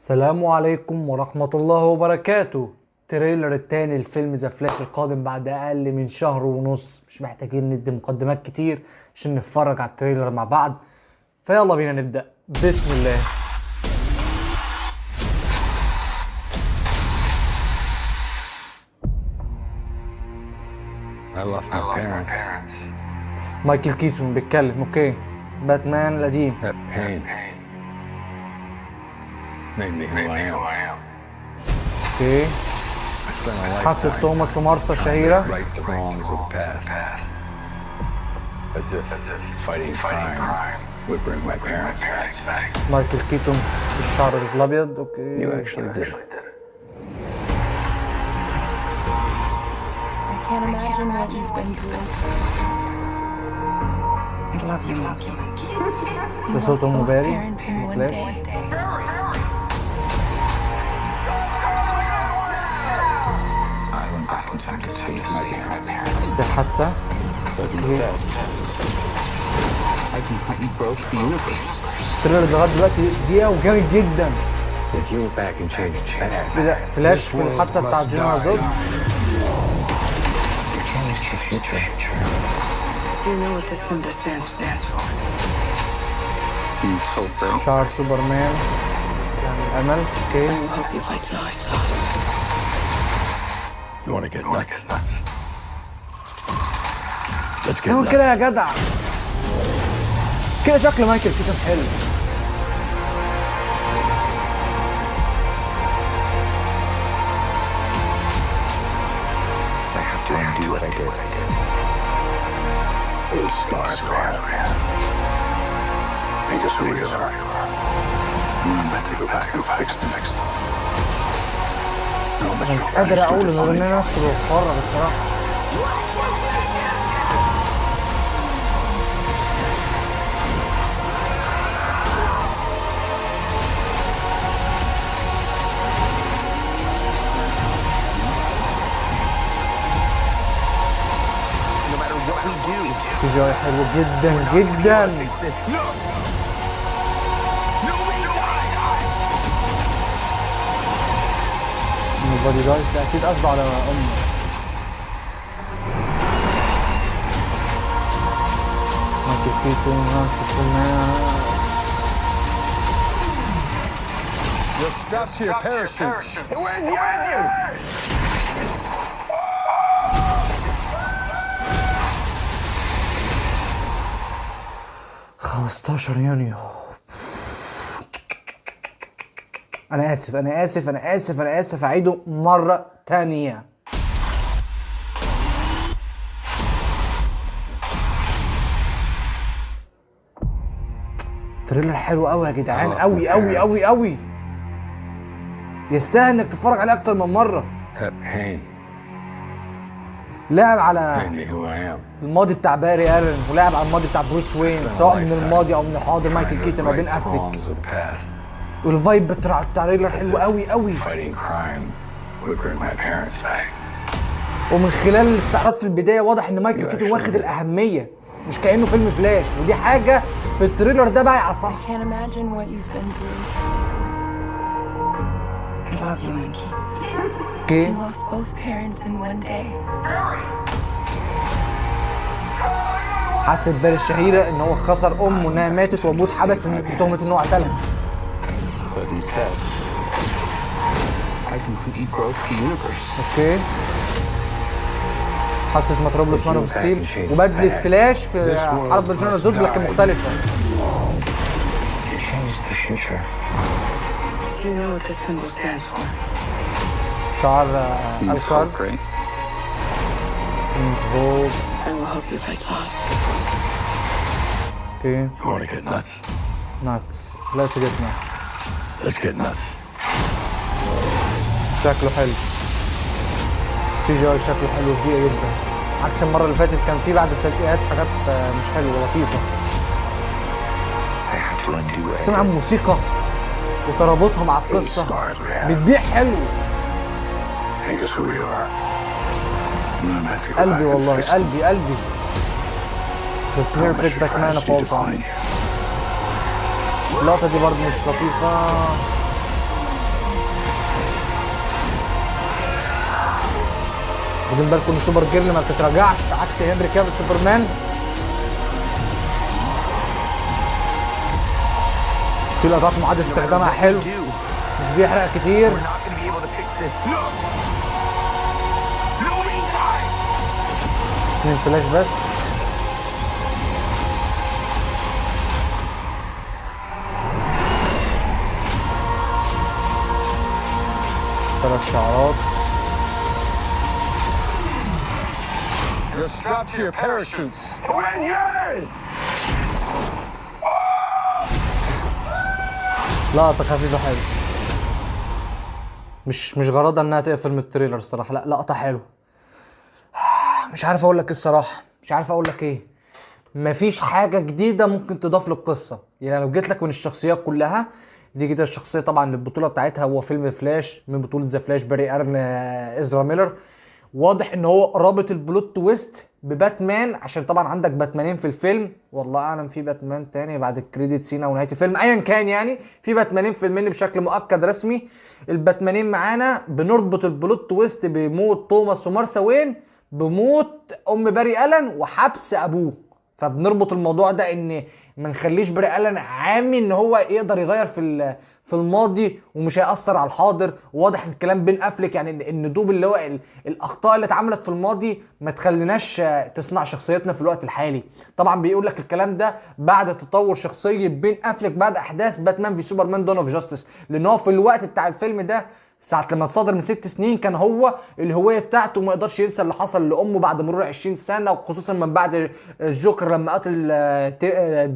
السلام عليكم ورحمة الله وبركاته. trailer التاني لفيلم The Flash القادم بعد أقل من شهر ونص. مش محتاجين ندي مقدمات كتير عشان نتفرج على ال trailer مع بعض، فيلا بينا نبدأ. بسم الله. I lost my parents. مايكل كيتون بيتكلم. okay، باتمان القديم. That pain made me who I am. okay. I spent a حادثة lifetime توماس ومارسا الشهيرة. right the wrongs of the past, as if fighting crime would bring my parents back. مايكل كيتون بالشعر الأبيض. okay. You actually did it. I can't imagine what you've been through. I love you, monkey. You ده صوت lost both باري parents in one فلاش. day. I went back in time to save my parents. ده الحادثة. But instead, I completely broke the universe. ال trailer لغاية دلوقتي دقيقة وجامد جدا. If you went back and changed the past, ده فلاش في الحادثة بتاعت جنرال زود. You changed the future. Do you know what this symbol stands for? Means hope, right? شعر سوبرمان يعني الأمل. okay. I will help you fight Zod. you want to get nuts? Let's get اعمل nuts. كده يا جدع. كده شكل مايكل كيتون حلو. I have to undo what I did. Those scars we have make us who we are. I'm about to go back and fix them. No, but انا مش قادر اقول غير ان انا ادخل واتفرج الصراحه. No matter what we do, CGI حلو جدا جدا. fix this. Nobody dies، ده اكيد قصده على امه. مايكل كيتون سوبرمان. Strapped to your parachutes. Where's the others? 15 يونيو. انا اسف، انا اسف، انا اسف، انا اسف، اعيده مرة تانية. trailer حلو قوي يا جدعان، قوي قوي قوي قوي، يستاهل انك تتفرج عليه اكتر من مرة. That pain لعب على made me who I am. الماضي بتاع باري الن، ولعب على الماضي بتاع بروس وين، سواء من الماضي او من الحاضر، مايكل كيتون وبين افليك. Wrongs of the past. وال vibe بتاع ال trailer حلو قوي قوي. Fighting crime would bring my parents back. ومن خلال الاستعراض في البداية واضح ان مايكل كيتون واخد الاهميه، مش كانه فيلم فلاش، ودي حاجة في ال trailer ده بايعه صح. I can't imagine what you've been through. I love you, monkey. okay. You lost both parents in one day. حادثه باري الشهيرة ان هو خسر امه انها ماتت، وابوه اتحبس بتهمه ان هو قتلها. But instead, I completely broke the universe. okay، حادثه متروبوليس Man of Steel وبدله فلاش في حرب الجنرال زود لكن مختلفه. You changed the future. Do you know what this symbol stands for? شعار Means الكار. hope, right? Means hope. I will help you fight Zod. okay. You want to get nuts? Nuts, let's get nuts. Let's get nuts. شكله حلو، CGI شكله حلو في دقيقة جدا، عكس المرة اللي فاتت كان في بعد التدقيقات حاجات مش حلوة لطيفة. I have to undo what I سمع did. الموسيقى وترابطها مع القصة Scars we have بتبيع حلو. make us who we are. I'm about to go قلبي back and والله fix them. قلبي قلبي. The Don't let perfect your Batman of tragedy all define time. you. اللقطة دي برضه مش لطيفة. واخدين بالكم ان سوبر جيرل ما بتتراجعش عكس هنري كافيل سوبرمان. في لقطات معاد استخدامها حلو، مش بيحرق كتير. We're not gonna be able to fix this. No! No meantime! اتنين فلاش بس. ثلاث شعرات. You're strapped to your parachutes. Where's yours? لقطة خفيفة حلوة، مش غرضها انها تقفل من ال trailer الصراحة، لا لقطة حلوة. مش عارف اقول لك ايه الصراحة، مش عارف اقول لك ايه. مفيش حاجة جديدة ممكن تضاف للقصة، يعني لو جيت لك من الشخصيات كلها دي كده، الشخصية طبعا البطولة بتاعتها هو فيلم فلاش من بطولة The Flash باري ألن إزرا ميلر. واضح ان هو رابط ال plot twist بباتمان، عشان طبعا عندك باتمانين في الفيلم، والله اعلم في باتمان تاني بعد ال credit scene او نهاية الفيلم، ايا كان يعني في باتمانين في الفيلم بشكل مؤكد رسمي. الباتمانين معانا، بنربط ال plot twist بموت توماس ومارسا وين، بموت ام باري الن وحبس ابوه. فبنربط الموضوع ده ان ما نخليش باري الن عامي ان هو يقدر يغير في الماضي ومش هيأثر على الحاضر. وواضح الكلام بين افلك يعني ان دوب اللي هو الاخطاء اللي اتعملت في الماضي ما تخليناش تصنع شخصيتنا في الوقت الحالي. طبعا بيقول لك الكلام ده بعد تطور شخصية بين افلك بعد احداث باتمان v سوبرمان Dawn of Justice، لان هو في الوقت بتاع الفيلم ده ساعة لما اتصدر من 6 سنين كان هو الهوية بتاعته ما يقدرش ينسى اللي حصل لأمه بعد مرور 20 سنة، وخصوصا من بعد الجوكر لما قتل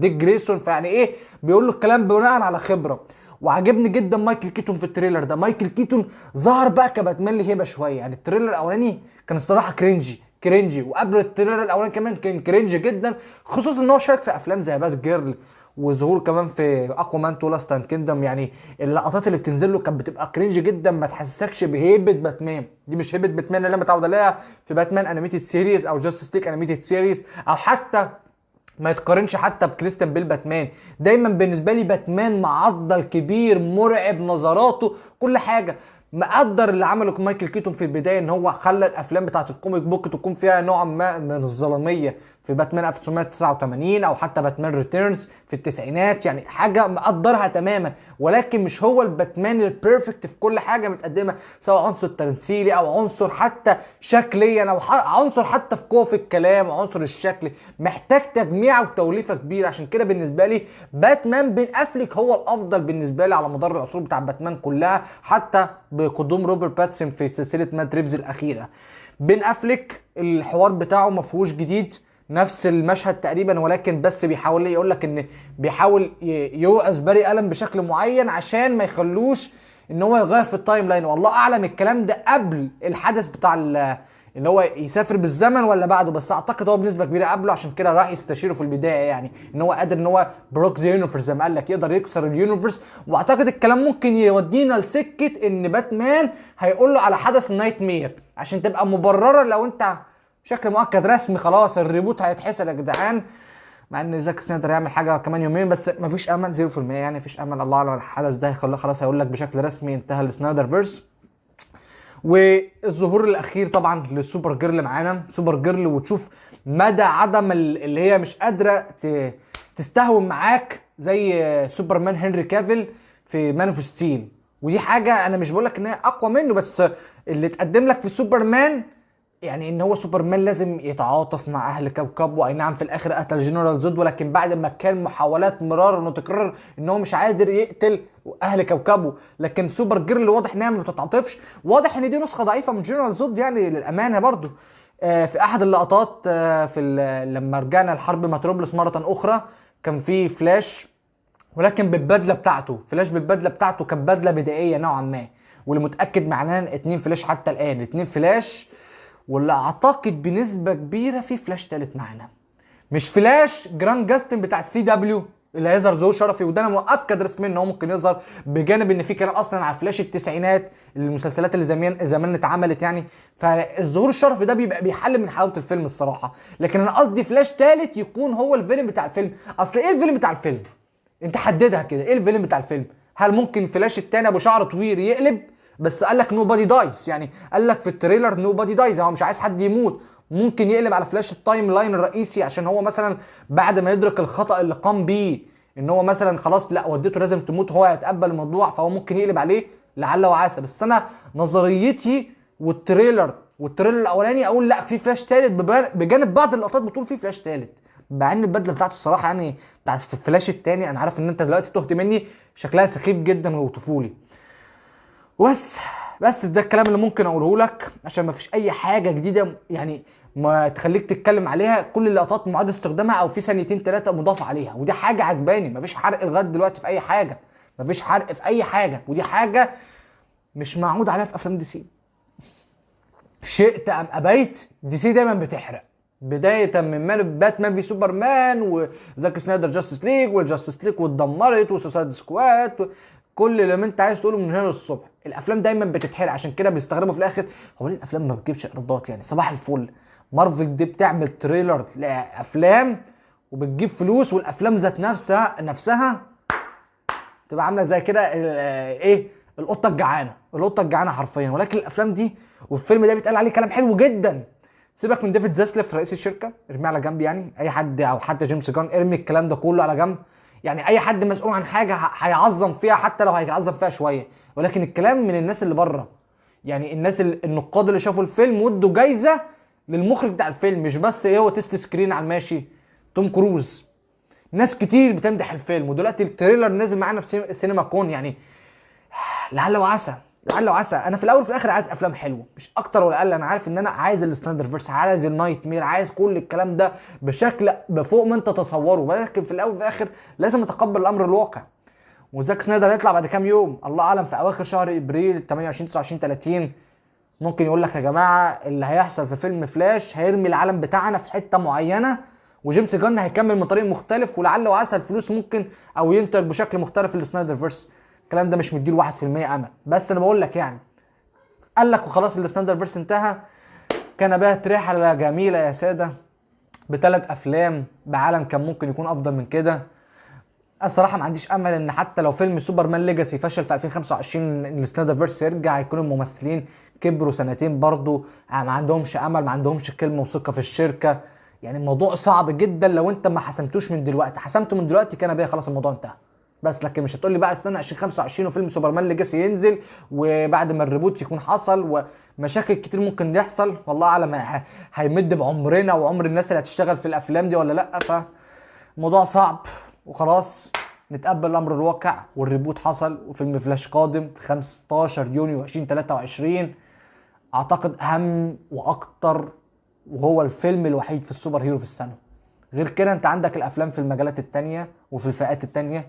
ديك جريسون. فيعني ايه بيقول له الكلام بناء على خبرة. وعجبني جدا مايكل كيتون في ال trailer ده. مايكل كيتون ظهر بقى كباتمان ليه هيبة شوية، يعني ال trailer الأولاني كان الصراحة cringy، وقبل ال trailer الأولاني كمان كان cringe جدا، خصوصا ان هو شارك في أفلام زي بات جيرل وظهور كمان في اكوامان 2 Last Kingdom. يعني اللقطات اللي بتنزل له كانت بتبقى cringe جدا، ما تحسسكش بهيبة باتمان. دي مش هيبة باتمان اللي انا متعود عليها في باتمان animated series او Justice League animated series، او حتى ما يتقارنش حتى بكريستيان بيل باتمان. دايما بالنسبة لي باتمان معضل كبير مرعب، نظراته كل حاجة. مقدر اللي عمله مايكل كيتون في البداية ان هو خلى الافلام بتاعت ال comic book تكون فيها نوع ما من الظلاميه في باتمان 1989 او حتى باتمان Returns في التسعينات، يعني حاجة مقدرها تماما، ولكن مش هو الباتمان ال perfect في كل حاجة متقدمة، سواء عنصر تمثيلي او عنصر حتى شكليا او عنصر حتى في قوة في الكلام، عنصر الشكل محتاج تجميع وتوليفه كبيرة. عشان كده بالنسبة لي باتمان بين افليك هو الافضل بالنسبة لي على مدار العصور بتاع باتمان كلها، حتى بقدوم روبرت باتسون في سلسلة مات ريفز الاخيرة. بين افليك الحوار بتاعه ما فيهوش جديد، نفس المشهد تقريبا، ولكن بس بيحاول يقول لك ان بيحاول يوعظ باري ألن بشكل معين عشان ما يخلوش ان هو يغير في ال timeline. والله اعلم الكلام ده قبل الحدث بتاع ان هو يسافر بالزمن ولا بعده، بس اعتقد هو بنسبة كبيرة قبله، عشان كده راح يستشيره في البداية، يعني ان هو قادر ان هو broke the universe زي ما قال لك، يقدر يكسر ال universe. واعتقد الكلام ممكن يودينا لسكه ان باتمان هيقول له على حدث ال Knightmare عشان تبقى مبررة لو انت بشكل مؤكد رسمي خلاص ال reboot هيتحسن يا جدعان، مع ان زاك سنايدر هيعمل حاجة كمان يومين، بس مفيش امل 0%، يعني مفيش امل. الله اعلم الحدث ده خلاص هيقول لك بشكل رسمي انتهى ال Snyderverse. والظهور الاخير طبعا للسوبر جيرل معانا، سوبر جيرل، وتشوف مدى عدم اللي هي مش قادرة تستهون معاك زي سوبرمان هنري كافيل في Man of Steel. ودي حاجة انا مش بقول لك ان هي اقوى منه، بس اللي اتقدم لك في سوبرمان يعني ان هو سوبرمان لازم يتعاطف مع اهل كوكبه، اي نعم في الاخر قتل جنرال زود، ولكن بعد ما كان محاولات مرارا وتكرار ان هو مش قادر يقتل اهل كوكبه. لكن سوبر جيرل واضح انها ما بتتعاطفش، واضح ان دي نسخه ضعيفة من جنرال زود يعني للامانة برضو. في احد اللقطات في لما رجعنا لحرب متروبوليس مرة اخرى كان في فلاش، ولكن بالبدله بتاعته، فلاش بالبدله بتاعته كانت بدله بدائية نوعا ما، واللي متاكد معناه 2 فلاش حتى الان، 2 فلاش، واللي اعتقد بنسبة كبيرة في فلاش تالت معانا، مش فلاش جراند جاستن بتاع ال CW اللي هيظهر ظهور شرفي، وده انا مؤكد رسميا ان هو ممكن يظهر، بجانب ان في كلام اصلا على فلاش التسعينات المسلسلات اللي زمان اتعملت يعني، فالظهور الشرفي ده بيبقى بيحل من حلاوة الفيلم الصراحة. لكن انا قصدي فلاش تالت يكون هو ال villain بتاع الفيلم. اصل ايه ال villain بتاع الفيلم؟ انت حددها كده، ايه ال villain بتاع الفيلم؟ هل ممكن فلاش التاني ابو شعر طويل يقلب؟ بس قال لك nobody dies، يعني قال لك في ال trailer nobody dies، هو مش عايز حد يموت. ممكن يقلب على فلاش ال timeline الرئيسي، عشان هو مثلا بعد ما يدرك الخطأ اللي قام بيه ان هو مثلا خلاص لا والدته لازم تموت، هو هيتقبل الموضوع، فهو ممكن يقلب عليه لعل وعسى. بس انا نظريتي وال trailer الاولاني اقول لا في فلاش ثالث، بجانب بعض اللقطات بتقول في فلاش ثالث، مع ان البدلة بتاعته الصراحة يعني بتاعت الفلاش الثاني، انا عارف ان انت دلوقتي تهت مني، شكلها سخيف جدا وطفولي. بس ده الكلام اللي ممكن اقوله لك، عشان ما فيش اي حاجة جديدة يعني ما تخليك تتكلم عليها، كل اللقطات معاد استخدامها او في ثانيتين ثلاثة مضاف عليها، ودي حاجة عجباني. مفيش حرق لغاية دلوقتي في اي حاجة، مفيش حرق في اي حاجة، ودي حاجة مش معود عليها في افلام DC. شئت ام ابيت، DC دايما بتحرق، بداية من Batman v Superman و Zack Snyder Justice League وال Justice League واتدمرت و Suicide Squad، كل اللي انت عايز تقوله من هنا للصبح. الافلام دايما بتتحرق، عشان كده بيستغربوا في الاخر هو ليه الافلام ما بتجيبش ايرادات. يعني صباح الفل، مارفل دي بتعمل trailer لافلام وبتجيب فلوس، والافلام ذات نفسها تبقى عامله زي كده ايه القطة الجعانه، القطة الجعانه حرفيا. ولكن الافلام دي والفيلم ده بيتقال عليه كلام حلو جدا. سيبك من ديفيد زاسلف رئيس الشركة، ارميه على جنب، يعني اي حد او حتى جيمس جان، ارمي الكلام ده كله على جنب. يعني اي حد مسؤول عن حاجة هيعظم فيها، حتى لو هيعظم فيها شوية، ولكن الكلام من الناس اللي بره، يعني الناس النقاد اللي شافوا الفيلم وادوا جايزة للمخرج بتاع الفيلم، مش بس ايه هو test screen على الماشي. توم كروز، ناس كتير بتمدح الفيلم، ودلوقتي ال trailer نازل معانا في سينما كون، يعني لعل وعسى، لعل وعسى. انا في الاول وفي الاخر عايز افلام حلوة، مش اكتر ولا اقل. انا عارف ان انا عايز ال Snyderverse، عايز ال Knightmare، عايز كل الكلام ده بشكل بفوق ما انت تتصوره، ولكن في الاول وفي الاخر لازم اتقبل الامر الواقع. وزاك سنايدر هيطلع بعد كام يوم، الله اعلم، في اواخر شهر ابريل 28 29 30، ممكن يقول لك يا جماعة اللي هيحصل في فيلم فلاش هيرمي العالم بتاعنا في حتة معينة، وجيمس جان هيكمل من طريق مختلف، ولعل وعسى الفلوس ممكن او ينتج بشكل مختلف لل Snyderverse. الكلام ده مش مديله 1% امل، بس انا بقول لك يعني قال لك وخلاص ال Snyderverse انتهى. كان بهت رحله جميلة يا ساده، بثلاث افلام بعالم كان ممكن يكون افضل من كده. الصراحة ما عنديش امل ان حتى لو فيلم Superman Legacy فشل في 2025 ال Snyderverse يرجع، يكون الممثلين كبروا سنتين برضو، ما عندهمش امل، ما عندهمش كلمة وثقه في الشركة. يعني الموضوع صعب جدا لو انت ما حسمتوش من دلوقتي. حسمته من دلوقتي كان بيه خلاص الموضوع انتهى. بس لكن مش هتقول لي بقى استنى 2025 وفيلم Superman Legacy ينزل وبعد ما ال reboot يكون حصل ومشاكل كتير ممكن يحصل، والله اعلم هيمد بعمرنا وعمر الناس اللي هتشتغل في الافلام دي ولا لا. فالموضوع صعب وخلاص، نتقبل الامر الواقع. وال reboot حصل وفيلم فلاش قادم في 15 يونيو 2023، اعتقد اهم واكتر، وهو الفيلم الوحيد في ال superhero في السنة. غير كده انت عندك الافلام في المجالات التانية وفي الفئات التانية،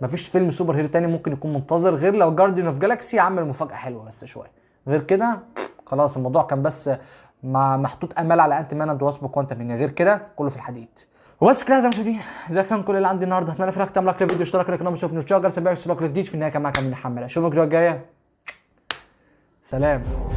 مفيش فيلم superhero تاني ممكن يكون منتظر غير لو Guardians of Galaxy عمل مفاجأة حلوة بس شوية. غير كده خلاص الموضوع كان بس محطوط امال على Ant-Man and Wasp Quantumania، غير كده كله في الحديد. وبس كده يا مشاهدين، ده كان كل اللي عندي النهارده. اتمنى فرحك تعمل like للفيديو، اشتراك للقناة، وشوفني وتشجر سبع جديد. في النهاية كان معاكم محمد، اشوفك الفيديو الجاية، سلام.